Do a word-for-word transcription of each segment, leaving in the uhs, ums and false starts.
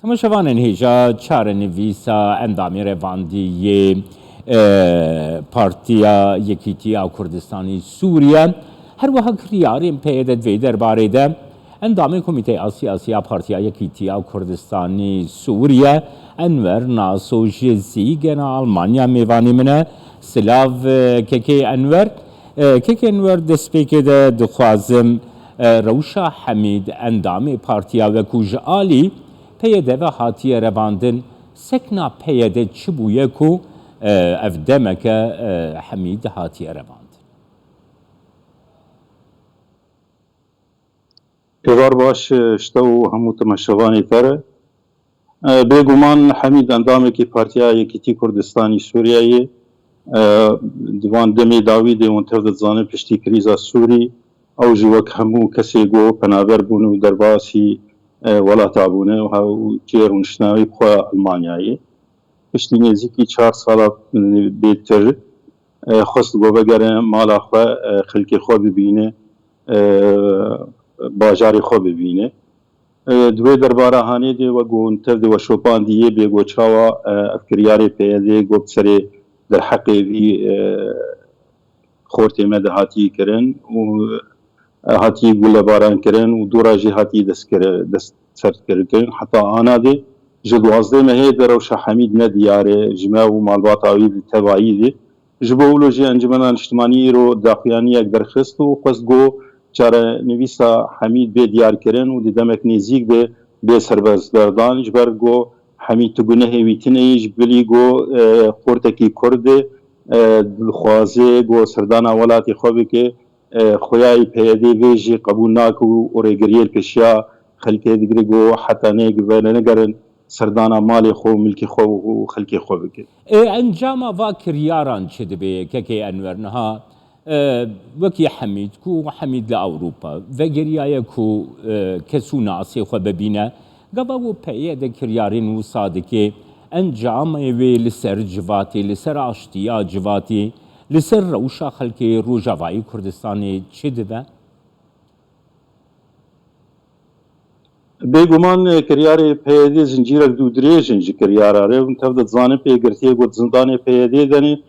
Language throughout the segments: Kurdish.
Temaşevanên hêja çarenivîsa endamê revandî yê, e, Partiya Yekîtiya Kurdistanî Sûriye, her wiha kiryarên P Y D di vê derbarê de endamê Komîteya Siyasî ya Partiya Yekîtiya Kurdistanî Sûriye, Enwer Naso ji Zîgena Almanya mêvanê min e. Silav, e, kekê Enwer. E, kekê Enwer, destpêkê de dixwazim, e, rewşa Hemîd endamê partiya wekû ji alî P Y D ve hatiye revandin, sekna P Y D çi bûye ku, e, ev demeke, e, Hemîd hatiye revandin? Êvar baş, e, ji te û hemû temaşevanê te re. E, bêguman Hemîd endamekî Partiya Yekîtî Kurdistanî Sûriyeyê, e, di van demê dawî de hûn tev dizanin piştî krîza Sûrî, ew jî wek hemû kesê ku penaber bûn û derbasî, e, welata bûne û he-, û cê rûniştina wî bi xwe Almanyayê. Piştî nêzîkî çar sala, e, bêtir, e, xwest ku vegere mala xwe, e, xelkê xwe bibîne, e, bajarê xwe bibîne. E, di wê derbara hanê de wek ku hûn tev de we şopandî yê bê ku çawa, e, ev kiryarê P Y D ku bi serê derheqê vî, e, xortê me de hatî kirin û, e, hatî gulebaran kirin û dûra jî hatî destkirin, dest ser kirin. Heta ana de ji duwazdeh mehê de rewşa Hemîd ne diyar e, ji me û malbata wî di tevayî de. Ji bo wilo jî Encûmena Niştimanî îro daxuyaniyek derxist û xwest got çarenivîsa Hemîd bê diyarkirin û di demek nêzîk de bê serbestberdan, ji ber got Hemîd tu gunehê wî tune ye, ji bilî got, e, xortekî Kurd e, e, dixwaze got serdana welatê xwe bike, e, xweyayî P Y D vê jî qebûl nake û rêgiriyê li pêşiya xelkê digire got heta neyek venegerin serdana malê xwe û milkê xwe û xelkê xwe bikin. Ê, encama va kiryaran çi dibe, kekê Enwer? Niha, e, wekî Hemîd, ku Hemîd li Ewropa vegeriyaye ku, e, kes û nasê xwe bibîne, gava ku P Y D kiryarên wisa dike, encamê wê li ser civatê, li ser aştiya civatê, li ser rewşa xelkê Rojavayê Kurdistanê çi dibe? Bêguman, e, kiryarê P Y D zincîrek dûdirêj in ji kiryara re. Hûn tev de dizanin pêgirtiyê ku di zindanê P Y D de ne,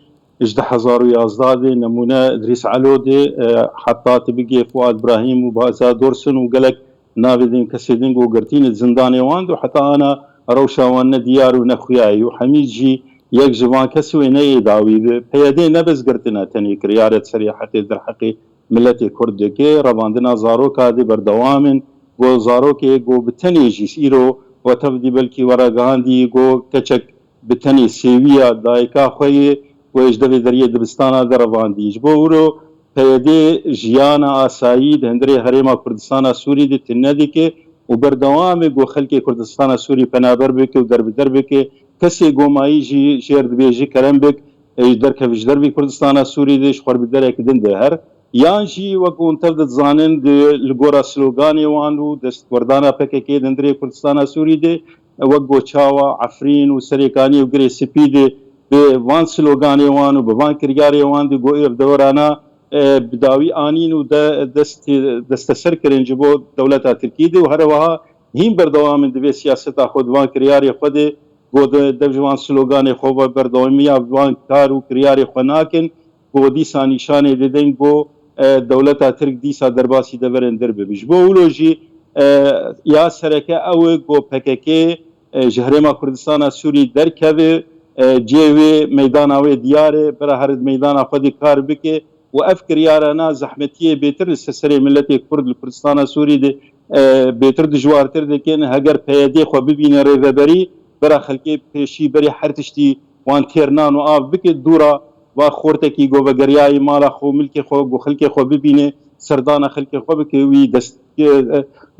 ji du hezar û yazdeh de nemûne Idrîs Elo de, e, heta tu bigê Fuad Brahîm û Baza Dorsun û gelek navê din kesê din ku girtî ne di zindanê wan de û heta ana rewşa wan ne diyar û ne xuya ye û Hemîd jî yek ji van kes wê ne yê dawî be. P Y D ne bes girtina tenê kiryarê di serê hetê derheqê miletê Kurd dike, revandina zaroka dê berdewam in. Go zarokê go bi tenê jî îro we tev dî belkî we ragihandî go keçek bi tenê sêwiya dayika xwe yê ku ji devê deriyê dibistana de revandî. Ji bo wilo P Y D jiyana asayî di hundirê Herêma Kurdistana Sûrî de tune dike û berdewam e go xelkê Kurdistana Sûrî penaber bike û derbider bike. Kesê go mayî jî jêr dibêje kerem bik, e, derkeve ji dervî Kurdistana Sûrî de ji xwe bi derek din de her. Yan jî wek hûn tev dizanin di, li gora sloganê wan û destwerdana P K K di hundirê Kurdistana Sûrî de, wek go çawa Efrîn û Serêkanî û Girê Spî de bi van sloganê wan û bi van kiryarê wan de go ev dewrana, e, bi dawî anîn û de, destê, desteser kirin ji bo dewleta Tirkî de û her wiha hîn berdewam in di vê siyaseta xwe di van kiryarê xwe de go de, dev ji van sloganê xwe ve berdewamiya van kar û kiryarê xwe nakin. Ku dîsa nîşanê didin ku, e, dewleta Tirk dîsa derbasî deverên dir bibe. Ji bo wilo jî, e, ya sereke ew e ku P K K, e, ji Herêma Kurdistana Sûrî derkeve, e, cihê wê meydana wê diyar e, bira here di meydana xwe de kar bike û ev kiryarana zehmetiyê bêtir li ser serê miletê Kurd li Kurdistana Sûrî de, e, bêtir dijwartir dikin. Heger P Y D xwe bibîne rêveberî, bira xelkê pêşî berî her tiştî wan têr nan û av bike, dûra va xortekî go vegeriyayî mala xwe û milkê xwe, go xelkê xwe bibîne, serdana xelkê xwe bike, wî dest,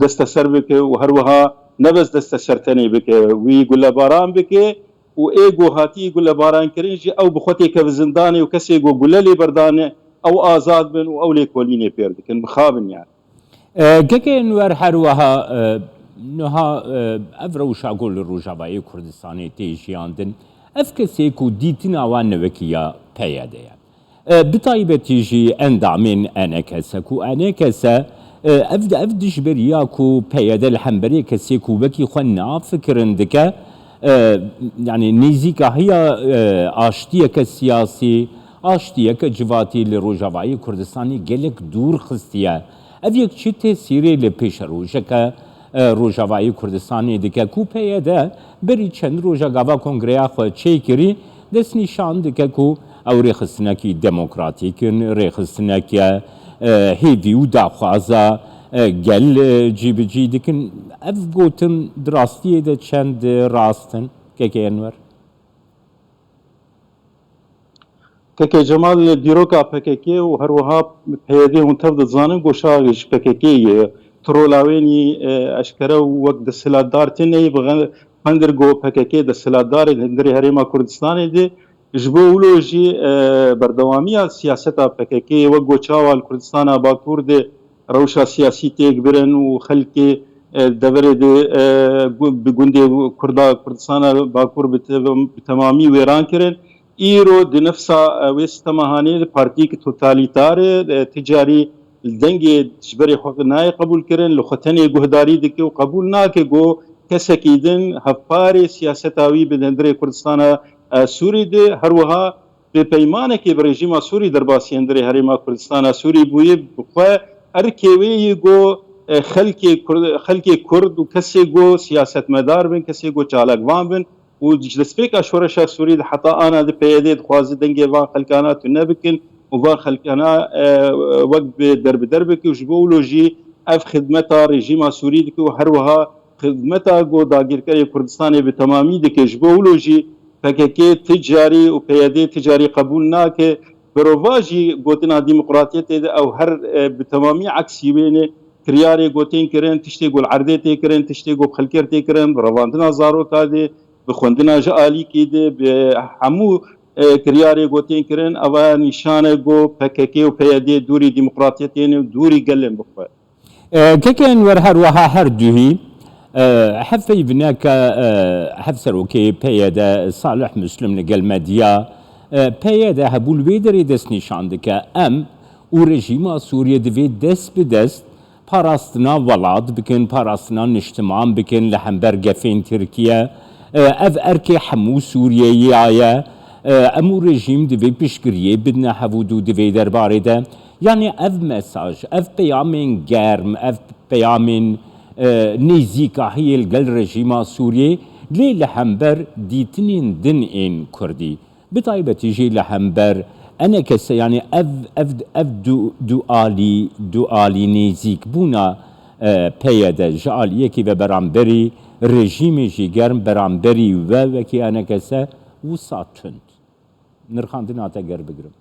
desteser bike û her wiha ne bes desteser tenê bike, wî gulebaran bike û ê go hatî gulebaran kirin jî ew bi xwe têkeve zindanê û kesê go gule lê berdane ew azad bin û ew lêkolînê pêr dikin, bixabin yani. E, Keke Enwer, her wiha, e, niha, e, ev rewşa ku li Rojavayê Kurdistanê tê jiyandin, ev kesê ku dîtina wan ne wekî ya P Y D ye. E, bi taybetî jî endamên E N K S ku E N K S, e, E, ev, ev dijberiya ku P Y D li hemberî kesê ku wekî xwe nafikirin dike, e, yani nêzîkahiya, e, aştiyeke siyasî, aştiyeke civatî li Rojavayê Kurdistanê gelek dûr xistiye. Ev yek çi tesîrê li pêşerojeke, e, Rojavayê Kurdistanê dike ku P Y D berî çend roja gava kongreya xwe çêkirî, destnîşan dike ku ew rêxistinekî demokratîk in, rêxistineke, e, hêvî û daxwaza, e, gel, e, cîbicî dikin. Ev gotin di rastiyê de çend, e, rast in, Keke Enwer? Keke Cemal, dîroka P K K û her wiha P Y D hûn tev dizanin, goşa ji P K K ye. Trola wênî, e, eşkere û wek desthilatdar tune ye, bi xen-, xwendir ku P K K desthilatdar e di hundirê Herêma Kurdistanê de. Ji bo wilo jî, e, berdewamiya siyaseta P K K wek ku çawa li Kurdistana Bakur de rewşa siyasî têk birin û xelkê, e, deverê de, e, gu-, bi gundê Kurda, Kurdistana Bakur bi te-, bi temamî wêran kirin. Îro di nefsa, e, wê sitema hanê de partiyeke totalîtar e, e, ti carî li dengê ji berê xwe nayê qebûl kirin, li xwe tenê guhdarî dike û qebûl nake ku kesekî din hevparê siyaseta wî bi hundirê Kurdistana, e, Sûrî de, her wiha bi peymanekê bi rejîma Sûrî derbasî hundirê Herêma Kurdistana Sûrî bûye, bi xwe erkê wê ye ku, e, xelkê Kurd, xelkê Kurd û kesê ku siyasetmedar bin, kesê ku çalakvan bin, û ji destpêka şoreşa Sûrî de heta ana de P Y D dixwaze dengê van xelkana tune bikin û van xelkana, e, wek bi derbider bike û ji bo wilo jî ev xidmeta rejîma Sûrî dike û her wiha xidmeta ku dagirkerê Kurdistanê bi temamî dike. Ji bo wilo jî P K K ti carî û P Y D ti carî qebûl nake. Berova jî gotina demokratiyetê de ew her, e, bi temamî eksî wê ne. Kiryarê ku tên kirin, tiştê ku li erdê tê kirin, tiştê ku bi xelkê re tê kirin, bi revandina zaroka de, bi xwendina ji alîkî de, bi hemû, e, kiryarê ku tên kirin, eva nîşan e ku P K K û P Y D dûrî demokratiyetê ne û dûrî gelên bi xwe. E, Keke Enwer, her wiha her duhî, e, hevpeyvineke, e, hevserokê P Y D Salih Muslim li gel medya, e, P Y D hebû li wê derê destnîşan dike. Em û rejîma Sûriyê divê dest bi dest parastina welat bikin, parastina niştiman bikin li hember gefên Tirkiye. E, ev erkê hemû Sûriyeyê ya ye. E, em û rejîm divê piştgiriyê bidine hev û dû di vê derbarê de. Yanî ev mesaj, ev peyamên germ, ev peyamên, e, nêzîkahiyê li gel rejîma Sûriyê, lê li hember dîtinên din ên Kurdî. Bi taybetî jî li hember enekese, yanî ev, ev, ev du, dualî, dualî nêzîkbûna, e, P Y D ji aliyekî ve beramberî rejîmê jî germ, beramberî we wekî enekese wisa tund. Nirxandina te ger bigirim.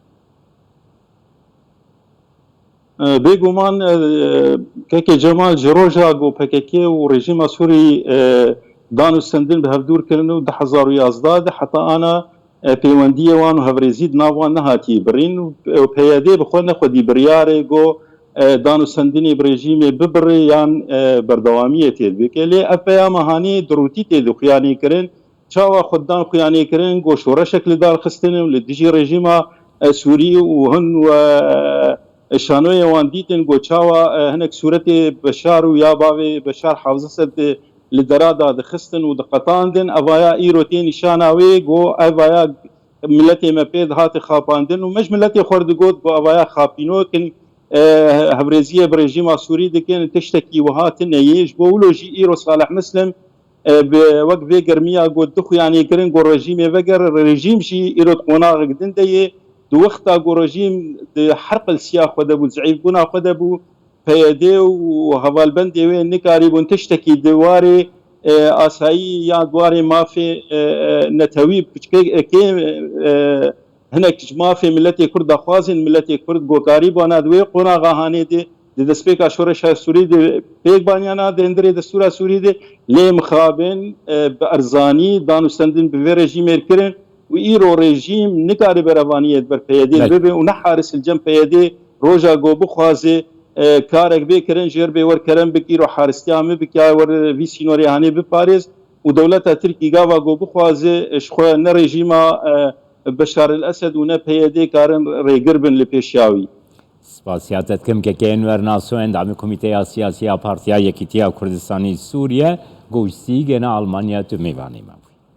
E, bêguman, e, Keke Cemal, ji roja ku P K K û rejîma Sûrî, e, dan û stendin bi hevdûr kirin û du hezar û yazdeh de heta ana, e, pêwendiyê wan û hevrêzî di nav wan nehatiye birîn û, e, P Y D bi xwe ne xwedî biryarê ku, e, dan û stendinê bi rejîmê bibirê yan, e, berdewamiyê tê bike. Lê ev peyama hanê dirûtî tê dixuyanî kirin. Çawa xwedan xuyanê kirin, ku şoreşek li dar xistin û li dijî rejîma, e, Sûrî û hin we, e, şanoyê wan dîtin, ku çawa, e, hinek sûretê Beşar û ya bavê Beşar Hafizesed li dera dadixistin û diqetandin. Evaya îro tê nîşana wê, ku evaya miletê me pê dihate xapandin û me ji miletê xwe re digot, ku evaya xapînok in, e, hevrêziyê bi rejîma Sûrî dikin, tiştekî wiha tune ye. Ji bo wilo jî îro Salih Muslim, e, bi, wek vê germiya got, du xuyanê kirin, got, rejîmê veger, rejîm jî îro di qonaxek din de ye. Di wexta ku rejîm di her qilsiya xwe de bû, di zîfbûna xwe de bû, P Y D û hevalbendê wê nikarîbûn tiştekî di warê, e, asayî ya di warê mafê, e, e, netewî, piçkekê, e, hinek ji mafê miletê Kurd daxwazên miletê Kurd gokarî bana di wê qonaxa hanê de, di destpêka şoreşa Sûrî de pêk baniyana di hundirê destûra Sûrî de, lê mixabin, e, bi erzanî dan û stendin bi vê rejîmê kirin û îro rejîm nikare berevaniyê di ber P Y D Belê. bibe û ne haris li cem P Y D roja ku bixwaze, e, karek bê kirin, jêr bê wer kerem bik, îro haristiya min bik, ya wer vî sînorê hanê biparêz û dewleta Tirkî gava ku bixwaze, e, ji xwe ne rejîma, e, Beşar el Esed û ne P Y D karin rêgir bin li pêşiya wî. Spasiya te dikim kekê Enwer Naso, endamê Komîteya Siyasî ya Partiya Yekîtiya Kurdistanê Sûriye, goştî gene Almanya tu mêvanê me.